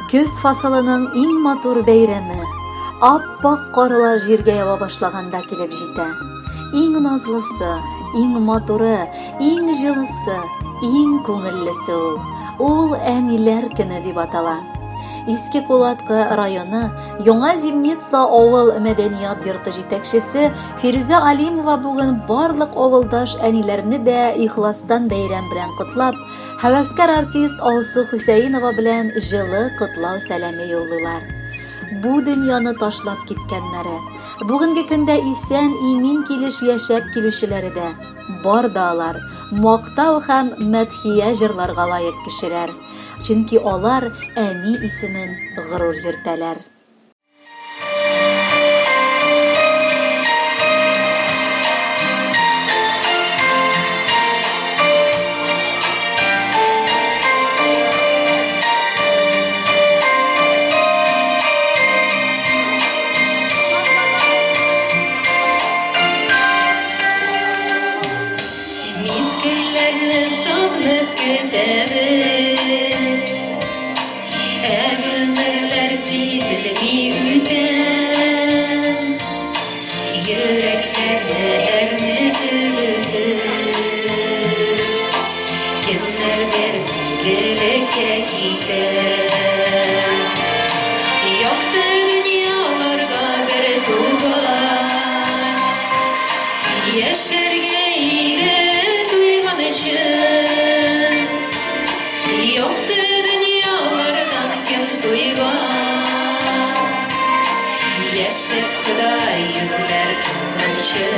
Көз фасылының иң матур бәйрәме, ап-ак карлар җиргә ява башлаганда килеп җитә. Иң назлысы, иң матуры, иң җылысы, иң күңеллесе ул. Ул Әниләр көне дип атала. Иске Кулаткы районы Яңа Зимница авыл мәдәният йорты җитәкчесе Фирүзә Алимова бүген барлык авылдаш әниләрне дә ихластан бәйрәм белән котлап, һәвәскәр артист Алсу Хөсәенова белән җылы котлау сәламе юллыйлар. Бу дөньяны ташлап киткәннәре, бүгенге көндә исән-имин килеш яшәп килүчеләре дә, бар да алар, мактау һәм мәдхия җырларга лаек кешеләр. Чөнки алар әни исемен горур йөртәләр. Мизгелләрне сагынып көтәбез, Ә гомерләр сизелми үтә. Йөрәкләрне әрнетеп өтеп, Кемнәрдер мәңгелеккә китә. Якты дөньяларга бер тугач, Яшәргә иде туйганчы. Якты дөньялардан кем туйган? Яшәт Ходай йөзләр тулганчы.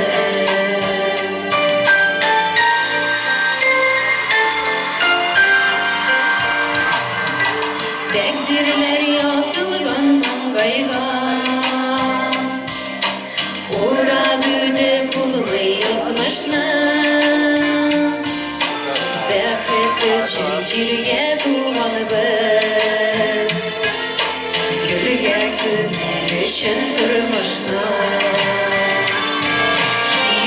Тәкъдирләр язылган маңгайга. Урап үтеп булмый язмышны. Бәхет өчен җиргә туганбыз. Гөлгә күмәр өчен тормышны.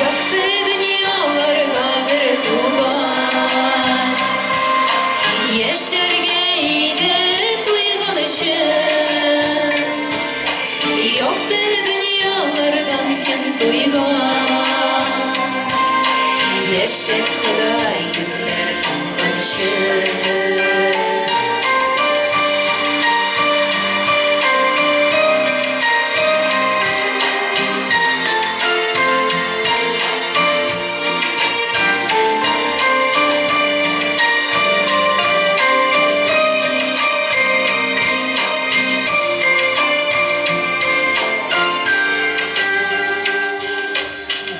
Якты дөньяларга бер тугач, Яшәргә иде туйганчы. Якты дөньялардан кем туйган? Яшәт Ходай йөзләр тулганчы.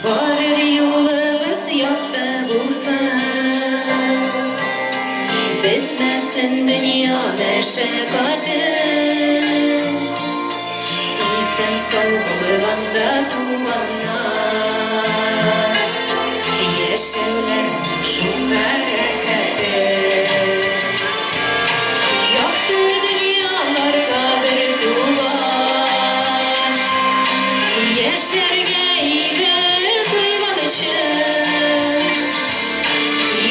Барыр юлыбыз якты булсын, Бетмәсен дөнья мәшәкате. Исән-сау булганда туганнар, Яшәүләр шунда рәхәте. Якты дөньяларга бер тугач, Яшәргә иде туйганчы.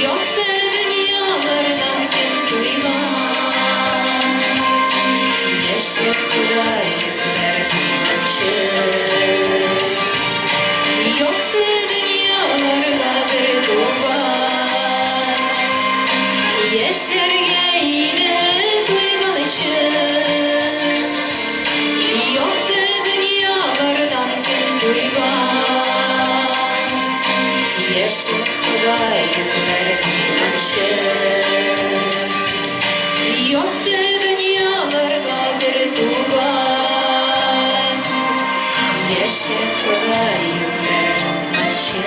Якты дөньялардан кем туйган? Яшәп Ходай йөзләр туйганчы. Якты дөньяларга бер тугач, Яшәргә иде туйганчы. Якты дөньялардан кем туйган? Яшәп Ходай йөзләр туйганчы. Якты дөньяларга бер тугач, Яшәп Ходай йөзләр туйганчы.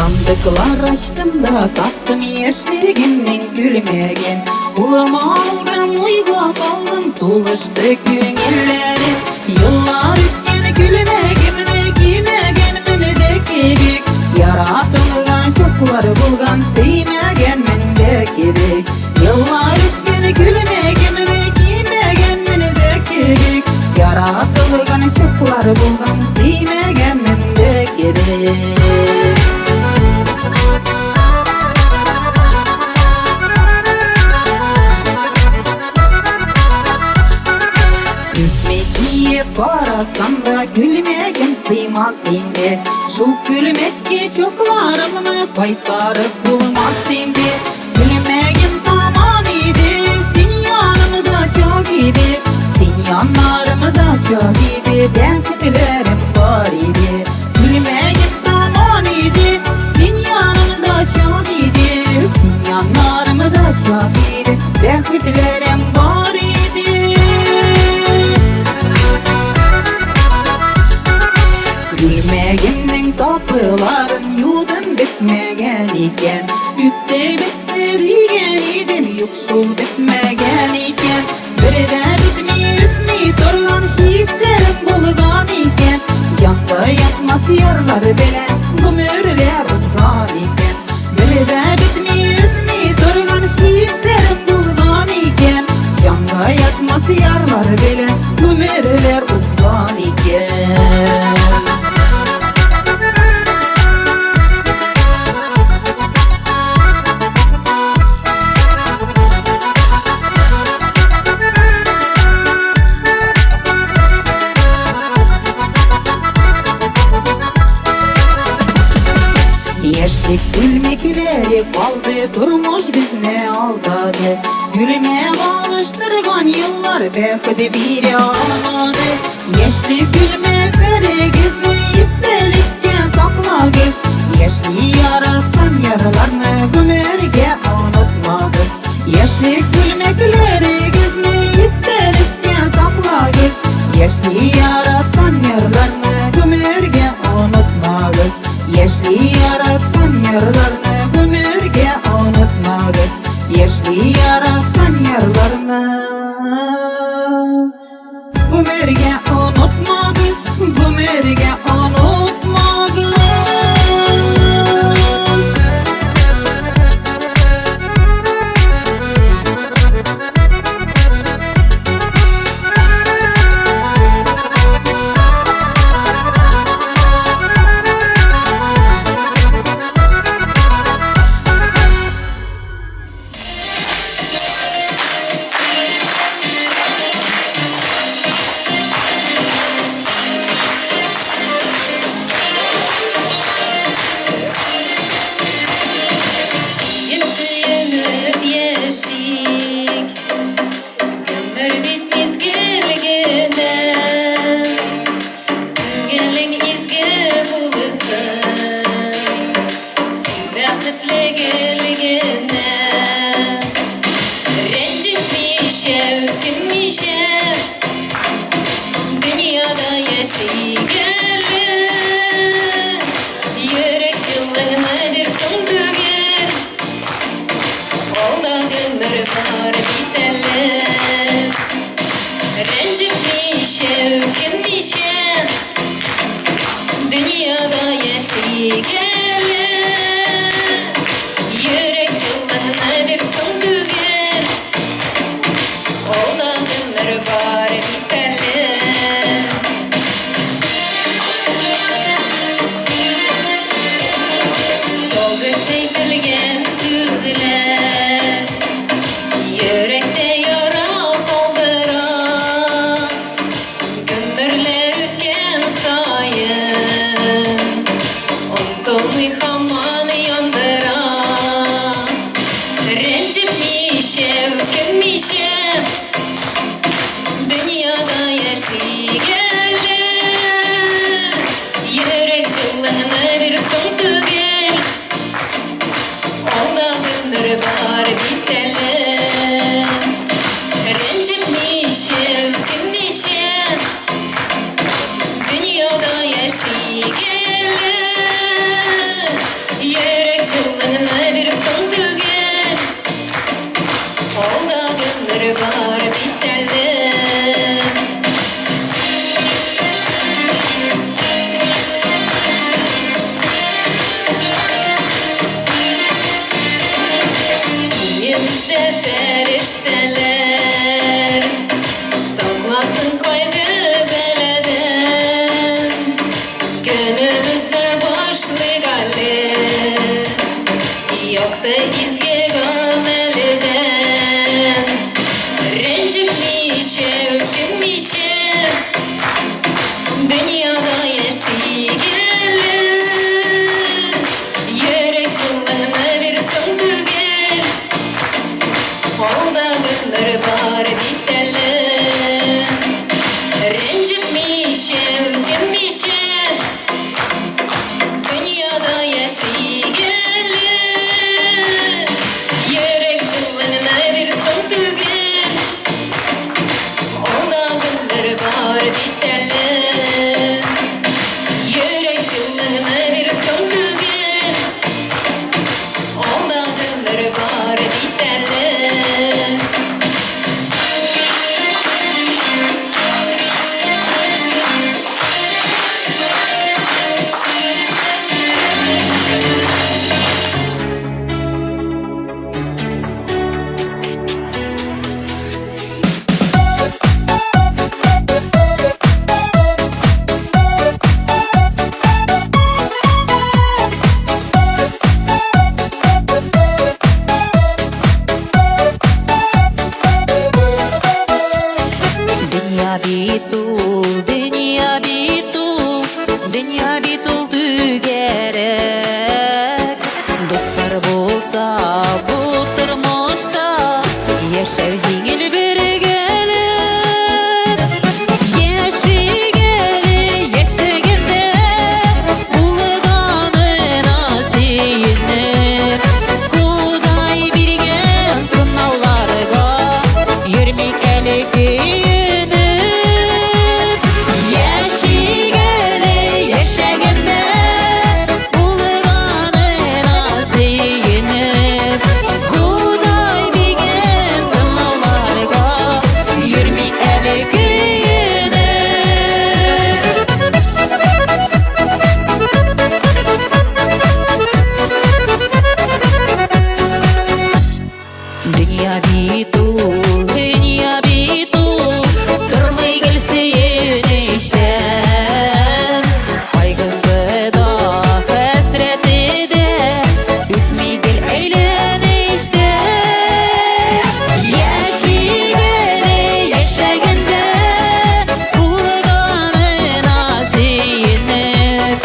Сандыклар ачтым да таптым яшьлегемнең күлмәген. Кулыма алдым, уйга калдым, тулышты күңелләрем. Еллар үткән. Киеп карасам да күлмәгем сыймас инде. Шул күлмәккә чокларымны кайтарып булмас инде. Күлмәгем тамам иде, син янымда чак иде. Син яннарымда чак иде, бәхетләрем бар иде. Күлмәгем тамам иде, син янымда чак иде. Син яннарымда чак иде, бәхетләрем бар иде. Күлмәгемнең тапыларын юдым бетмәгән икән. Үтте бетте дигән идем, юк шул бетмәгән икән. Бер дә бетми үтми торган хисләрем булган икән. Җанга ятмас ярлар белән гомерләр узган икән. Бер дә бетми үтми торган хисләрем булган икән. Җанга ятмас ярлар белән гомерләр узган икән. Яшьлек күлмәкләре калды, тормыш безне алдады. Күлмәк алыштырган еллар бәхет бирә алмады. Яшьлек күлмәкләрегезне истәлеккә саклагыз. Яшьли яраткан ярларны гомергә онытмагыз. Яшьлек күлмәкләрегезне истәлеккә саклагыз. Яшьли яраткан ярларны гомергә онытмагыз. Яшьли яраткан ярларны гомергә онытмагыз. Яшьли яраткан ярларны гомергә онытмагыз, гомергә онытмагыз. Сөенеп яшик, гомер бит мизгел генә. Күңелең изге булсын, син бәхетле гел генә. Рәнҗетмичә, үкенмичә, дөньяда яшик әле. Йөрәк җылыңны бир соң түгел, алда гомер бар бит әле. Рәнҗетмичә, үкенмичә, дөньяда яшик әле. Йөрәк җылыңны бир соң түгел, алда гомер бар бит әле. Дөнья бит ул, дөнья бит ул түгәрәк. Дуслар булса бу тормышта яшәү җиңел бергәләп. Яшик әле яшәгәндә булганына сөенеп. Ходай биргән сынауларга йөрмик әле көенеп. Яшик әле яшәгәндә булганына сөенеп. Ходай биргән сынауларга йөрмик әле көенеп. Дөнья бит ул, дөнья бит ул, тормый гел сөенечтән. Кайгысы да, хәсрәте дә үтми гел әйләнештән. Яшик әле яшәгәндә булганына сөенеп.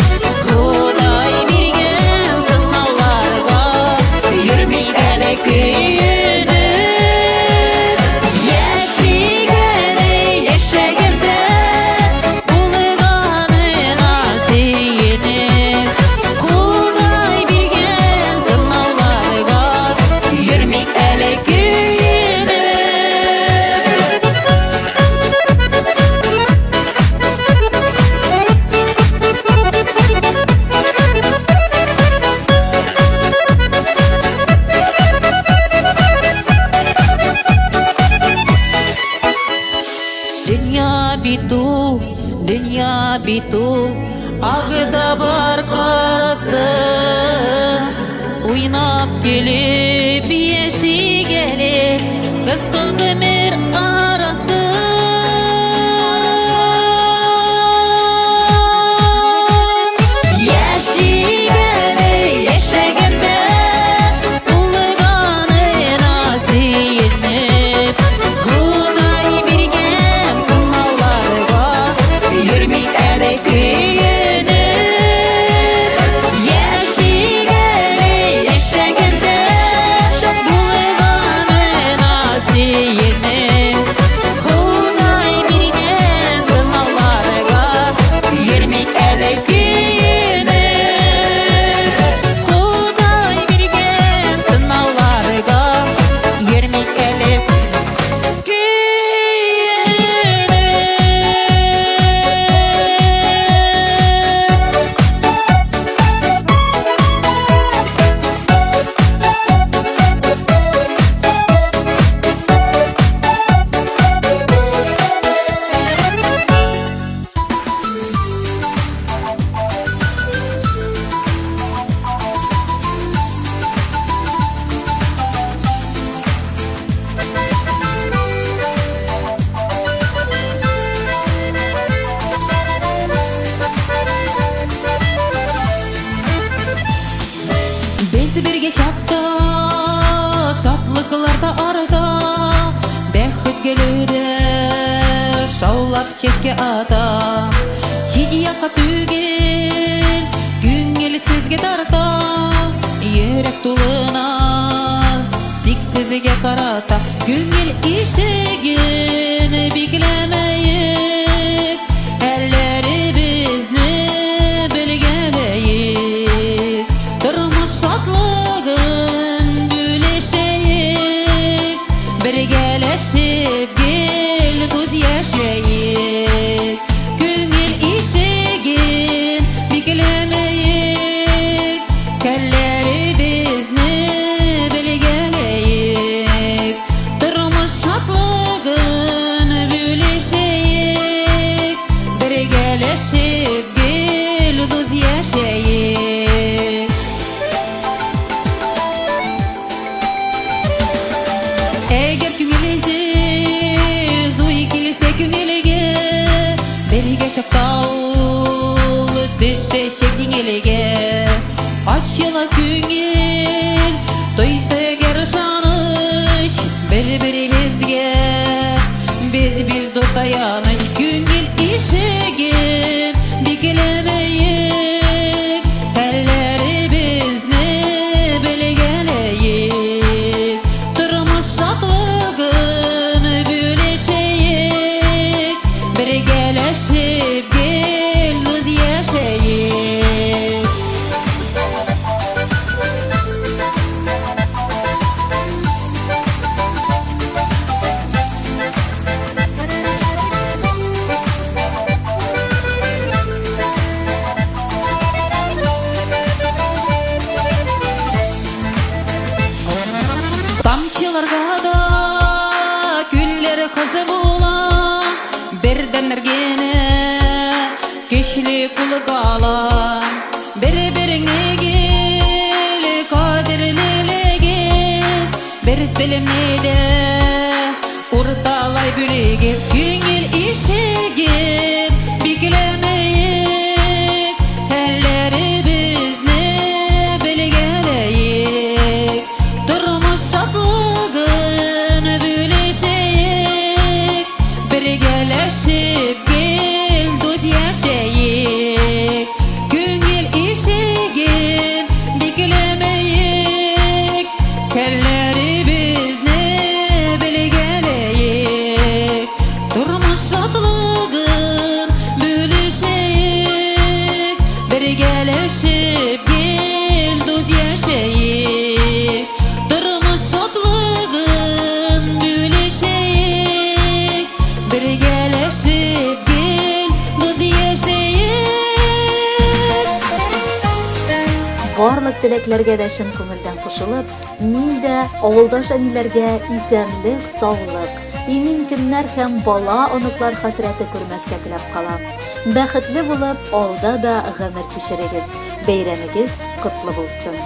Ходай биргән сынауларга йөрмик әле көенеп. Яшик әле яшәгәндә булганына сөенеп. Ходай биргән сынауларга йөрмик әле көенеп. Дөнья бит ул, дөнья бит ул, агы да бар карасы. Уйнап көлеп яшик әле, кыска гомер арасы. Яшик әле яшәгәндә булганына сөенеп. Ходай биргән сынауларга йөрмик әле көенеп. Яшик әле яшәгәндә булганына сөенеп. Ходай биргән сынауларга йөрмик әле көенеп. Ходай биргән сынауларга йөрмик әле көенеп. Без бергә чакта шатлыклар да арта, бәхет гөле дә шаулап чәчкә ата. Чит якка түгел, күңел сезгә тарта, йөрәк тулы наз, тик сезгә карата. Күңел ишеген бикләмәек, әлләребезне белгәләек. Тормыш шатлыгын бүлешәек, бергәләшеп гел күз яшьләек. Күңел ишеген бикләмәек, кәлләребезне белгәләек. Тормыш шатлыгын Көчле кулга ала. Бер-береңне гел кадерлелегез, бер телемне дә урталай бүлегез. Күңел ишеген бикләмәек, хәлләребезне белгәләек. Тормыш шатлыгын бүлешәек, бергәләшеп гел дус яшәек. Күңел ишеген бикләмәек, хәлләребезне белгәләек. Тормыш шатлыгын бүлешәек, бергәләшеп гел дус яшәек. Тормыш шатлыгын бүлешәек, бергәләшеп гел дус яшәек. Барлык теләкләргә дә чын күңелдән кушылып, мин дә авылдаш әниләргә исәнлек, саулык, имин көннәр һәм бала-оныклар хәсрәте күрмәскә теләп калам. Бәхетле булып, алда да гомер кичерегез. Бәйрәмегез котлы булсын!